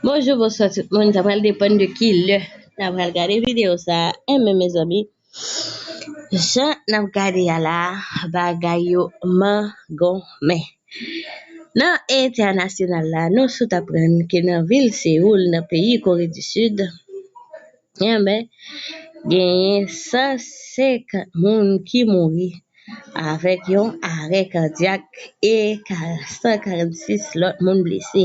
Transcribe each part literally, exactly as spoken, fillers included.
Bonjou, bonswa tout moun. Sa pral depann de ki lè n a pral gade videyo sa a. Enben, mezanmi, jan n ap gade a la, bagay yo mangonmen. Nan entènasyonal la, nou sot aprann ke nan vil Seoul, nan peyi Kore di Sid, enben, genyen san senkant moun ki mouri avèk yon arè kadyak e ka-, san karannsis lòt moun blese.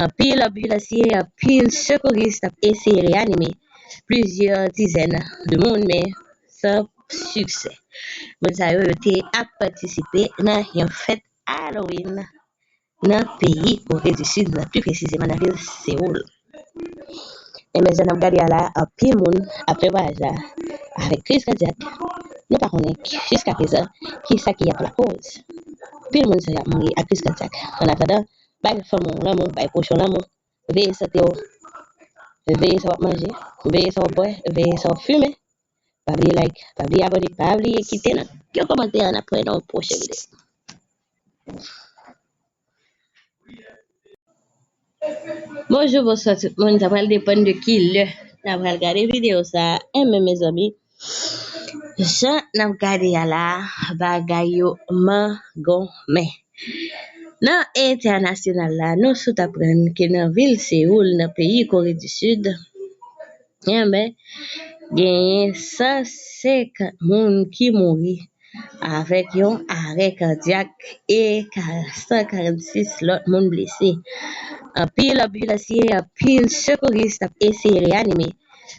Anpil anbilansye, anpil sekouris t ap eseye reyanime plizyè dizèn de moun, men san siksè. Moun sa yo, yo te ap patisipe nan yon fèt Halloween nan peyi Kore di Sid, pi presizeman nan vil Seoul. Enben, jan n ap gade a la, anpil moun ap fè vwayaj la avèk kriz kadyak. Nou pa konnen jiskaprezan kisa ki ap lakoz. Anpil moun sa y ap mouri ak kriz kadyak. Annatandan, bay fanmi w lanmou, bay pwochen w lanmou, veye sante w, veye sa w ap manje, veye sa w ap bwè, veye sa w ap fimen. Pa bliye like, pa bliye abòne, pa bliye kite nan yon kòmantè. N ap wè nan yon pwochen videyo. Bonjou, bonswa tout moun. Sa pral depann de ki lè n a pral gade videyo sa a. Enben, mezanmi, jan n ap gade a la, bagay yo mangonmen. Nan entènasyonal la, nou sot aprann ke nan vil Seoul, nan peyi Kore di Sid, enben, genyen san senkant moun ki mouri avèk yon arè kadyak e ka-, san karannsis lòt moun blese. Anpil anbilansye, anpil sekouris t ap eseye reyanime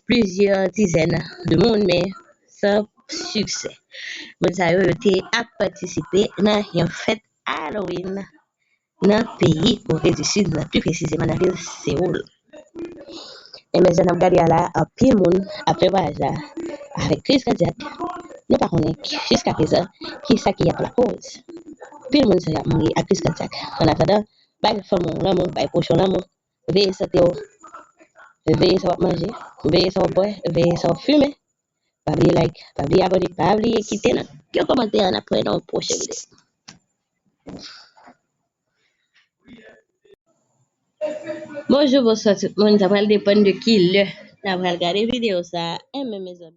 plizyè dizèn de moun, men san siksè. Moun sa yo, yo te ap patisipe nan yon fèt Halloween nan peyi Kore di Sid, pi presizeman nan vil Seoul. Enben, jan n ap gade a la, anpil moun ap fè vwayaj la avèk kriz kadyak. Nou pa konnen jiskaprezan kisa ki ap lakoz. Anpil moun sa y ap mouri ak kriz kadyak. Annatandan, bay fanmi w lanmou, bay pwochen w lanmou, veye sante w, veye sa w ap manje, veye sa w ap bwè, veye sa w ap fimen. Pa bliye like, pa bliye abòne, pa bliye kite nan yon kòmantè. N ap wè nan yon pwochen videyo. Bonjou, bonswa tout moun. Sa pral depann de ki lè n a pral gade videyo sa a. Enben, mezanmi,